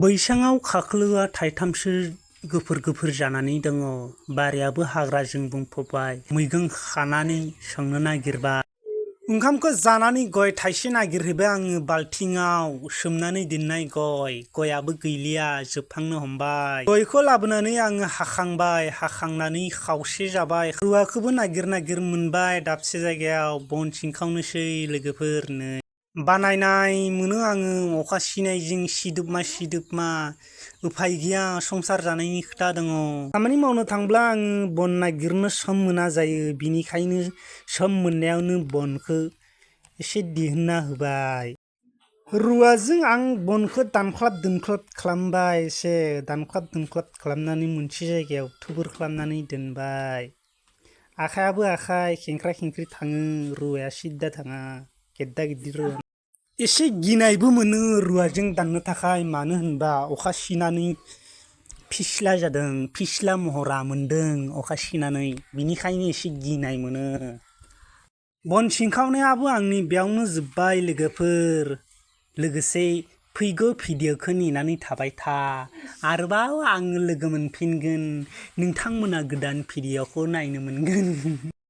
बैसाङाव खाख्लौआ थाइथामसो गोफोर जानानै दङ। बारियाबो हाग्राजों बुंफबबाय। मैगं खानानै संनो नागिरबाय। ओंखामखौ जानानै गय थाइसे नागिरहैबाय आङो बाल्थिङाव सोमनानै दोननाय गयाबो गैलिया जोबहांनो हमबाय। गयखौ लाबोनानै आङो हाखांनानै खावसे जाबाय। रुवाखौबो नागिर मोनबाय दाबसे जायगायाव बन सिनखावनोसै लोगोफोरनो। बानायनाय मोनो आङो अखा सिनायजों सिदोबमा उफाय गैया संसार जानायनि खोथा दङ। खामानि मावनो थांब्ला आङो बन नागिरनो सम मोना जायो। बिनिखायनो सम मोननायावनो बनखौ एसे दिहुनना होबाय। रुवाजों आं बनखौ दानख्लाब खालामबाय। एसे दानख्लाब खालामनानै मोनसे जायगायाव थुबुर खालामनानै दोनबाय। आखायाबो आखाइ खेंख्रा खेंख्रि थाङो। रुवाया सिद्दा थाङा गेद्दा गिदिर रुवा। एसे गिनायबो मोनो रुवाजों दाननो थाखाय। मानो होनबा अखा सिनानै फिस्ला जादों। फिस्ला महरा मोनदों अखा सिनानै। बिनिखायनो एसे गिनाय मोनो। बन सिनखावनायाबो आंनि बेयावनो जोब्बाय लोगोफोर। लोगोसे फैगौ भिडिअ'खौ नेनानै थाबाय था। आरोबाव आङो लोगो मोनफिनगोन। नोंथांमोना गोदान भिडिअ'खौ नायनो मोनगोन।